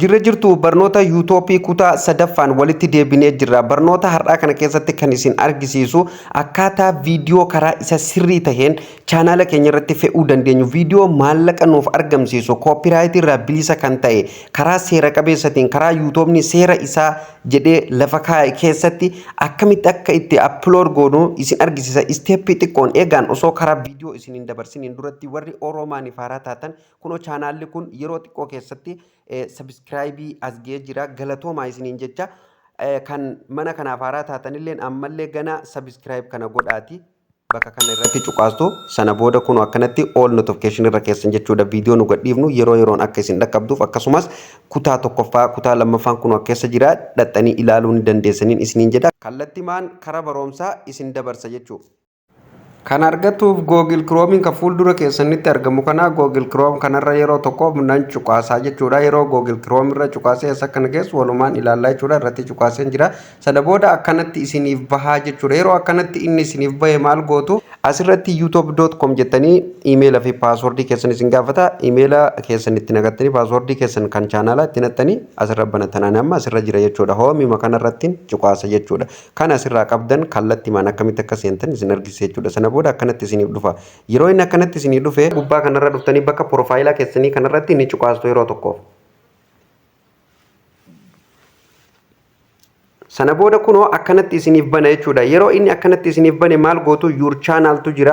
Jirra jirtu, barnoota YouTubeii kutaa sadaffaan walitti deebinee jirra. Barnoota har'aa kana keessatti kan isin argisiisu akkaataa viidiyoo karaa isa sirrii taheen chaanaala keenya irratti fe'uu dandeenyu, viidiyoo maallaqa nuuf argamsiisu, copyrightii irraa bilisa kan ta'e, karaa seera qabeessatiin, karaa YouTubeni seera isaa jedhee lafa kaa'e keessatti akkamitti akka itti upload goonu isin argisiisa. Steppii xiqqoon eegaan osoo karaa viidiyoo isin hin dabarsiniin duratti, warri Oroomaaniif haaraa taatan, kunoo chaanaalli kun yeroo xiqqoo keessatti subscribeii as ga'ee jira, galatoomaa isiniin jecha. Kan mana kanaaf haaraa taatanilleen ammallee gana subscribe kana godhaati. Bakka kana irratti cuqaastu. Sana booda kun akkanatti all notification irra keessan jechuudha, viidiyoo nu gadhiifnu yeroo yeroon akka isin dhaqqabduuf. Akkasumas kutaa tokkoffaa, kutaa lammaffaan kun keessa jira, dhaxxanii ilaaluu ni dandeessaniin isiniin jedha. Kallattimaan karaa barumsaa isin dabarsa jechuudha. Kan argatuuf Google Chrome kan fuuldura keessanitti argamu kana, Google Chrome kanarra yeroo tokkoof nan cuqaasaa jechuudha. Yeroo Google Chrome irra cuqaasee eessa akkana geessu walumaan ilaallaa jechuudha. Irratti cuqaaseen jira. Sana booda akkanatti isiniif bahaa jechuudha. Yeroo akkanatti inni isiniif bahe maal gootu? Asirratti youtube.com jettanii iimeela fi passwordii keessan isin gaafata. Iimeela keessan itti naqattanii, passwordii keessan kan chaanaalaa itti naqattanii asirra banatan. Ani amma asirra jira jechuudha. Homeima kanarratti cuqaasa jechuudha. Kan asirraa qabdan kallattimaan akkamitti akka seentan isin argisiisa jechuudha. Sana booda akkanatti isiniif dhufa. Yeroo inni akkanatti isinii dhufe, gubbaa kanarra dhuftanii bakka profileaa keessanii kanarratti ni cuqaastu yeroo tokkoof. Sana booda kunoo akkanatti isiniif bana jechuudha. Yeroo inni akkanatti isiniif bane maal gootu? Your channeltu jira,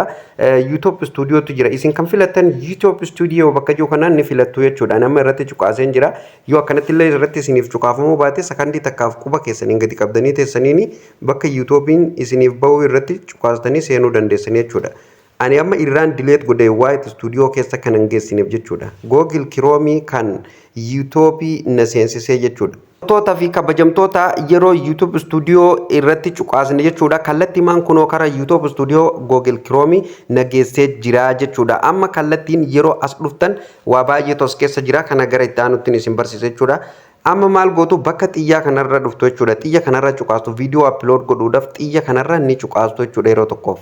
YouTube Studiotu jira. Isin kan filattan YouTube Studio bakka jiru kanaan ni filattu jechuudha. Nama irratti cuqaaseen jira. Yoo akkanatti illee irratti isiniif cuqaafamuu baate, sakandii takkaaf quba keessaniin gadi qabdanii teessaniini bakka YouTubeiin isiniif bahuu irratti cuqaastanii seenuu dandeessanii jechuudha. Ani amma irraan delete godhee YT Studio keessa kan hin geessineef jechuudha. Google Chrome kan YouTubeii na seensisee jechuudha. Hordoftoota fi kabajamtoota, yeroo YouTube Studio irratti cuqaasne jechuudha, kallattiimaan kunoo karaa YouTube Studio Google Chrome na geessee jira jechuudha. Amma kallattiin yeroo as dhuftan waa baay'eetu as keessa jira, kana gara itti aanutti isin barsiisa jechuudha. Amma maal gootu? Bakka xiyyaa kanarra dhuftu jechuudha. Xiyya kanarra cuqaastu. Viidiyoo upload godhuudhaaf xiyya kanarra ni cuqaastu jechuudha yeroo tokkoof.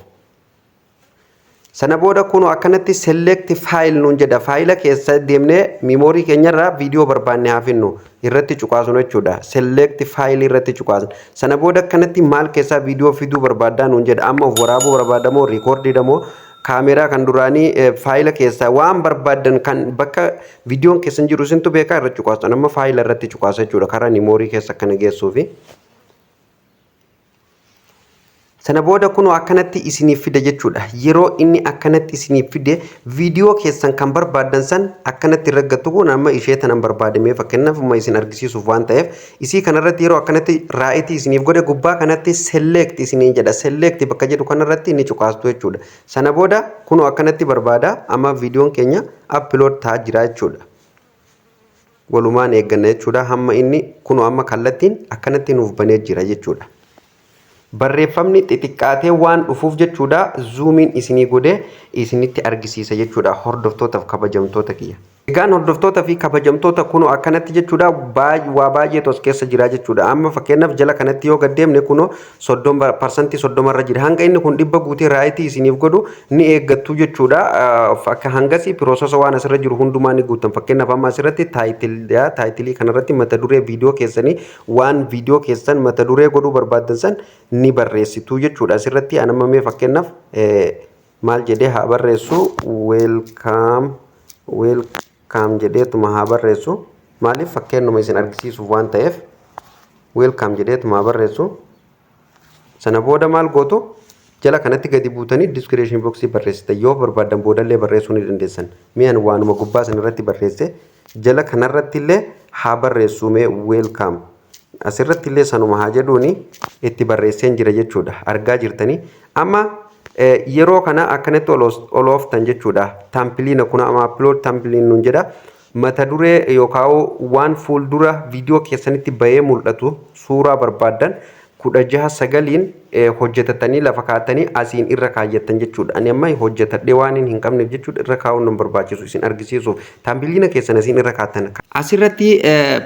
Sana booda kunoo akkanatti select file nuun jedha. Faayila keessa deemnee memory keenyarraa viidiyoo barbaanne haa finnu, irratti cuqaasnu jechuudha. Select file irratti cuqaasna. Sana booda akkanatti maal keessaa viidiyoo fiduu barbaaddaa nuun jedha. Amma of waraabuu barbaadda moo, recordiidha moo, kaameraa kan duraanii, faayila keessaa waan barbaaddan kan bakka viidiyoon keessan jiru isintu beekaa, irratti cuqaastan. Amma faayila irratti cuqaasa jechuudha karaa memory keessa akkana geessuufi. Sana booda kunoo akkanatti isiniif fida jechuudha. Yeroo inni akkanatti isiniif fide, viidiyoo keessan kan barbaaddan san akkanatti irra kun amma ishee tanan barbaadamee, fakkeenyaaf amma isin argisiisuuf waan ta'eef, isii kanarratti yeroo akkanatti rightii isiniif godhe, gubbaa kanatti select isiniin jedha. Select bakka jedhu kanarratti ni cuqaastu jechuudha. Sana booda kunoo akkanatti barbaada, amma viidiyoon keenya upload ta'aa jira jechuudha. Walumaan eegganna jechuudha hamma inni kunoo amma kallattiin akkanatti nuuf banee jira jechuudha. Barreeffamni xixiqqaatee waan dhufuuf jechuudha, zoomiin isinii godhee isinitti argisiisa jechuudha, hordoftootaaf kabajamtoota kiyya. Egaan hordoftoota fi kabajamtoota, kunoo akkanatti jechuudha, waa baay'eetu as keessa jira jechuudha. Amma fakkeenyaaf jala kanatti yoo gaddeemne, kunoo 30% irra jira. Hanga inni kun 100 guutee rightii isiniif godhu ni eeggattu jechuudha. Akka hangasii processa waan asirra jiru hundumaa ni guutan. Fakkeenyaaf amma asirratti titleii kanarratti mata duree viidiyoo keessanii, waan viidiyoo keessan mata duree godhuu barbaaddan san ni barreessitu jechuudha. Asirratti anamma mee fakkeenyaaf maal jedhee haa barreessu? Welcome, welcome jedheetuma haa barreessu. Maaliif? Fakkeenyuma isin argisiisuuf waan ta'eef welcome jedheetuma haa barreessu. Sana booda maal gootu? Jala kanatti gadi buutanii description boxii barreessitan. Yoo barbaaddan boodallee barreessuu ni dandeessan. Mi'aan waanuma gubbaa sana irratti barreesse jala kanarratti illee haa barreessu. Mee welcome asirratti illee sanuma haa jedhuuni, itti barreesseen jira jechuudha. Argaa jirtanii, amma yeroo kana akkanatti ol ooftan jechuudha. Thumbnailiina kun amma upload thumbnail nuun jedha. Mata duree yookaan waan fuuldura viidiyoo keessanitti bahee mul'atu, suuraa barbaaddan 16:9 Hojjetatanii lafa kaa'atanii asiin irra kaayyattan jechuudha. Ani amma hojjetadhee waan hin qabneef jechuudha, irra kaa'uun nu barbaachisu, isin argisiisuuf. Thumbnail keessan asiin irra kaa'attan. Asirratti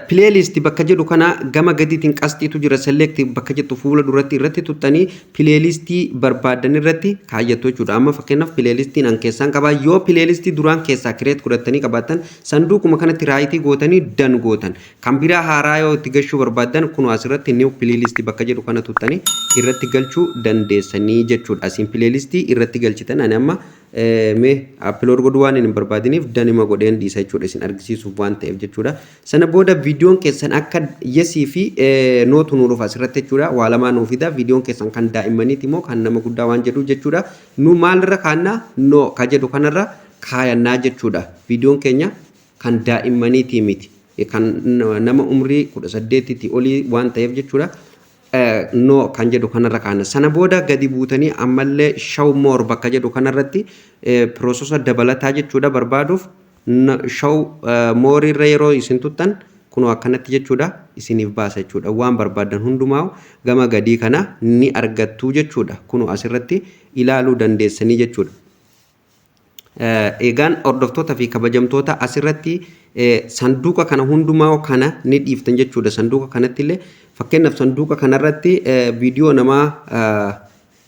playlist bakka jedhu kana gama gadiitiin qasxiitu jira. Select bakka jettu fuula duratti irratti tuttanii playlistii barbaadan irratti kaayyattu jechuudha. Amma fakkeenyaaf playlistiin an keessaan qabaa. Yoo playlistii duraan keessaa create godhattanii qabaattan, sanduuquma kanatti rightii gootanii done gootan. Kan biraa haaraa yoo itti galchuu barbaadan, kun asirratti new playlistii bakka jedhu kana tuttanii irratti galchuu dandeessanii jechuudha. Asiin playlistii irratti galchitan. Ani amma mee upload godhuu waan hin barbaadiniif doneima godheen dhiisa jechuudha, isin argisiisuuf waan ta'eef jechuudha. Sana booda viidiyoon keessan akka yesii fi notu nu dhufa asirratti jechuudha. Waa lamaa nuu fida: viidiyoon keessan kan daa'immaniiti moo kan nama guddaa waan jedhu jechuudha. Nu maalirra kaannaa? No ka jedhu kanarra kaayannaa jechuudha. Viidiyoon keenya kan daa'immaniitii miti. Kan nama umrii 18tti olii waan ta'eef jechuudha. No kan jedhu kanarra kaana. Sana booda gadi buutanii ammallee show more bakka jedhu kanarratti processa dabalataa jechuudha barbaaduuf show more irra yeroo isin tuttan, kunoo akkanatti jechuudha isiniif baasa jechuudha. Waan barbaadan hundumaa gama gadii kana ni argattu jechuudha. Kunoo asirratti ilaaluu dandeessanii jechuudha. Egaan hordoftoota fi kabajamtoota, asirratti sanduuqa kana hundumaa kana ni dhiiftan jechuudha. Sanduuqa kanatti illee, fakkeenyaaf sanduuqa kanarratti viidiyoo namaa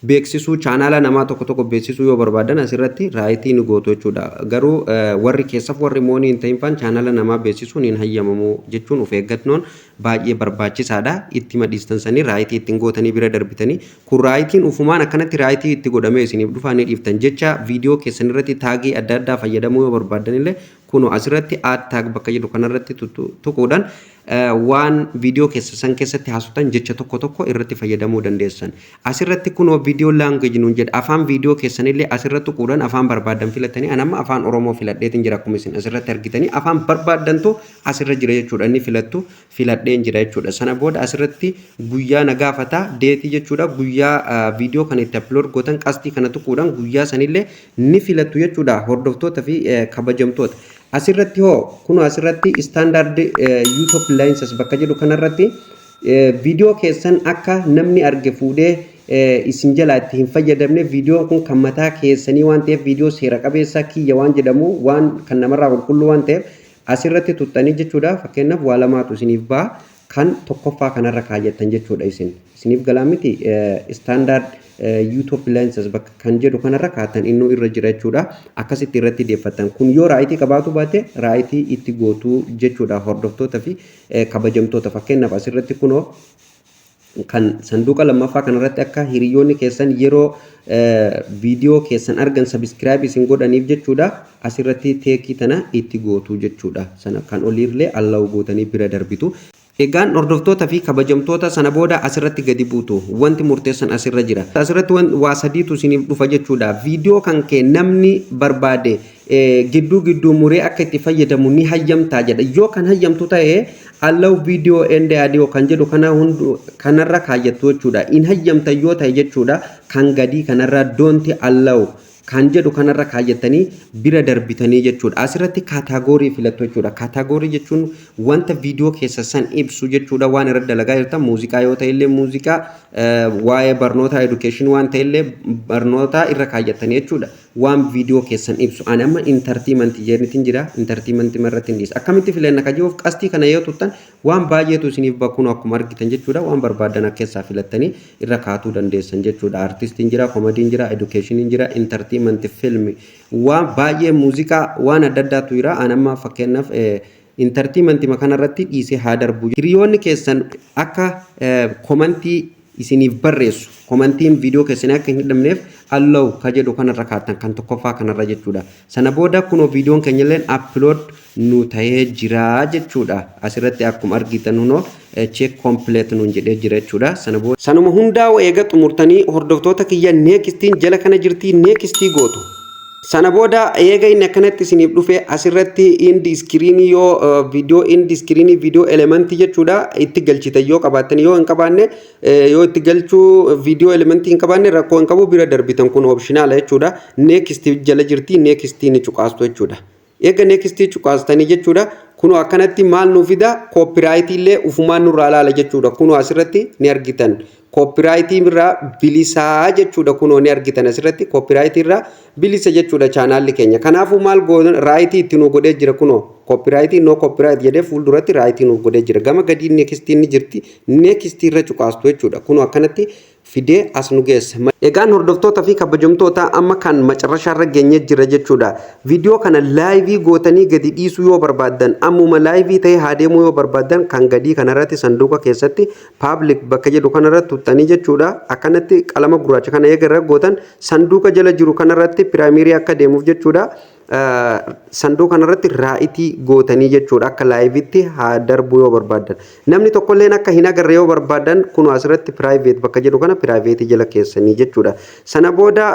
beeksisuu, chaanaala namaa tokko tokko beeksisuu yoo barbaadan, asirratti rightii ni gootu jechuudha. Garuu warri keessaaf warri moonii hin ta'in faan chaanaala namaa beeksisuun hin hayyamamu jechuun of eeggannoon baay'ee barbaachisaadha. Itti madhiistan sanii rightii ittiin gootanii bira darbitanii, kun rightiin ufumaan akkanatti rightii itti godhamee isiniif dhufaa, ni dhiiftan jecha. Viidiyoo keessan irratti tagii adda addaa fayyadamuu yoo barbaadan illee, kunoo asirratti add tag bakka jedhu kanarratti tuquudhaan waan viidiyoo keessa san keessatti haasoftan jecha tokko tokko irratti fayyadamuu dandeessan. Asirratti kunoo video language nuun jedha. Afaan viidiyoo keessanillee asirratti tuquudhaan afaan barbaadan filatanii, an amma Afaan Oromoo filadheetiin jira. Akkuma isin asirratti argitanii afaan barbaadantu asirra jira jechuudha. Inni filattu filadheen jira jechuudha. Sana booda asirratti guyyaa na gaafata, dateii jechuudha. Guyyaa viidiyoo kana itti upload gootan qasxii kana tuquudhaan guyyaa sanillee ni filattu jechuudha, hordoftoota fi kabajamtoota. Asirratti hoo kunoo asirratti standard YouTube license bakka jedhu kanarratti viidiyoo keessan akka namni arge fuudhee isin jalaa itti hin fayyadamne, viidiyoon kun kan mataa keessanii waan ta'eef, viidiyoo seera qabeessa kiyya waan jedhamu, waan kan namarraa qulqulluu waan ta'eef, asirratti tuttanii jechuudha. Fakkeenyaaf waa lamaatu isiniif ba'a, kan tokkoffaa kanarra kaayyattan jechuudha. Isiniif galaa miti? Standard YouTube license bakka kan jedhu kanarra kaatan innuu irra jira jechuudha. Akkasitti irratti deeffattan. Kun yoo rightii qabaatu baate, rightii itti gootuu jechuudha, hordoftoota fi kabajamtoota. Fakkeenyaaf asirratti kunoo kan sanduuqa lammaffaa kanarratti akka hiriyoonni keessan yeroo viidiyoo keessan argan subscribe isin godhaniif jechuudha, asirratti tickii tana itti gootuu jechuudha. Sana kan oliillee allow gootanii bira darbitu. Egaan hordoftoota fi kabajamtoota, sana booda asirratti gadi buutu. Wanti murteessan asirra jira. Asirratti waa sadiitu isiniif dhufa jechuudha. Viidiyoo kan kee namni barbaade gidduu gidduu muree akka itti fayyadamu ni hayyamtaa jedha. Yoo kan hayyamtu ta'e, allow video and audio kan jedhu kana hundu kanarra kaayyattu jechuudha. In hayyamta yoo ta'e jechuudha, kan gadii kanarra don't allow kan jedhu kanarra kaayyattanii bira darbitanii jechuudha. Asirratti category filattu jechuudha. Category jechuun wanta viidiyoo keessa san ibsu jechuudha. Waan irra dalagaa jirtan muuziqaa yoo ta'e illee muuziqaa, waa'ee barnoota education waan ta'e illee barnoota irra kaayyattanii jechuudha. Waan viidiyoo keessan ibsu. Ani amma entertainmentii jedhaniitiin jira. Entertainmentii irratti hin dhiisa. Akkamitti filanna ka jiruuf qastii kana yoo tuttan waan baay'eetu isiniif bakkuun akkuma argitan jechuudha. Waan barbaadan akka keessaa filattanii irra kaatuu dandeessan jechuudha. Artistiin jira, comedyn jira, educationiin jira, entertainmentii, filmi, waan baay'ee, muuziqaa, waan adda addaatu jira. Ani amma fakkeenyaaf entertainmentii kanarratti dhiisee haa darbu. Hiriyoonni keessan akka commentii isiniif barreessu, commentiin viidiyoo keessanii akka hin hidhamneef, allow ka jedhu kanarra kaattan, kan tokkoffaa kanarra jechuudha. Sana booda kunoo viidiyoon keenya illee upload nu ta'ee jira jechuudha. Asirratti akkuma argitan hunoo check complete nuun jedhee jira jechuudha. Sana booda sanuma hundaa'u eega xumurtanii, hordoftoota kiyya, nextiin jala kana jirti, nextii gootu. Sana booda eega inni akkanatti isiniif dhufe, asirratti end screenii yoo viidiyoo end screenii, video elementii jechuudha, itti galchitan yoo qabaattan. Yoo hin qabaanne, yoo itti galchuu video elementii hin qabaanne, rakkoo hin qabu, bira darbitan. Kun optionala jechuudha. Next jala jirti, nextii ni cuqaastu jechuudha. Eega nextii cuqaastanii jechuudha, kunoo akkanatti maal nuu fida? Copyrightii illee ufumaan nurraa ilaala jechuudha. Kunoo asirratti ni argitan. Copyright irraa bilisaa jechuudha. Kunoo ni argitan, asirratti copyright irraa bilisa jechuudha chaanaalli keenya. Kanaafuu maal goona? Right itti nu godhee jira. Kunoo copyright, no copyright jedhee fuulduratti right nuuf godhee jira. Gama gadii next ni jirti, next irra cuqaastu jechuudha. Kunoo akkanatti fidee as nu geessa. Egaan hordoftoota fi kabajamtoota, amma kan macarrashaarra geenyee jira jechuudha. Viidiyoo kana live gootanii gadi dhiisuu yoo barbaaddan, ammuma live ta'ee haa deemuu yoo barbaaddan, kan gadii kanarratti sanduuqa keessatti public bakka jedhu kanarratti tuttanii jechuudha. Akkanatti qalama gurraacha kana eega irra gootan, sanduuqa jala jiru kanarratti premiere akka deemuuf jechuudha. Sanduuqa kanarratti right gootanii jechuudha, akka live haa darbu yoo barbaaddan. Namni tokkolleen akka hin agarre yoo barbaaddan, kun asirratti private bakka jedhu kana private jala keessanii jechuudha. Sana booda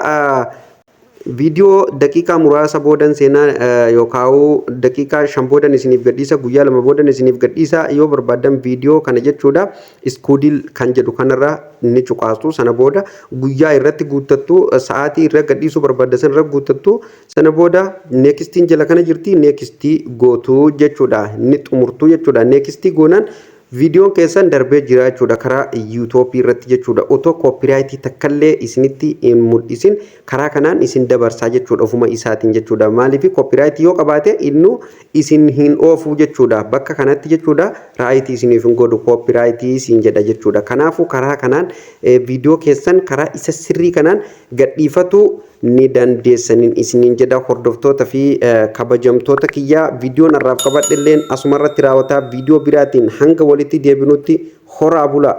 viidiyoo daqiiqaa muraasa boodan seenaa yookaan daqiiqaa 5 boodan isiniif gadhiisa, guyyaa 2 boodan isiniif gadhiisa yoo barbaaddan, viidiyoo kana jechuudha, schedule kan jedhu kanarra ni cuqaastu. Sana booda guyyaa irratti guuttattu, sa'aatii irra gadhiisuu barbaaddan sana irra guuttattu. Sana booda nextiin jala kana jirti, next gootuu jechuudha, ni xumurtuu jechuudha. Next goonaan viidiyoon keessan darbee jira jechuudha karaa YouTube irratti jechuudha. Otoo copyright takkallee isinitti hin mul'isin karaa kanaan isin dabarsaa jechuudha, ofuma isaatiin jechuudha. Maaliif? Copyright yoo qabaate innu isin hin oofuu jechuudha. Bakka kanatti jechuudha, right isiniif hin godhu, copyright isin jedha jechuudha. Kanaafuu karaa kanaan viidiyoo keessan karaa isa sirrii kanaan gadhiifatu ni dandeessaniin isiniin jedha. Hordoftoota fi kabajamtoota kiyyaa, viidiyoon har'aaf qabadhe illeen asumarratti raawwataa. Viidiyoo biraatiin hanga walitti deebinutti horaa bulaa.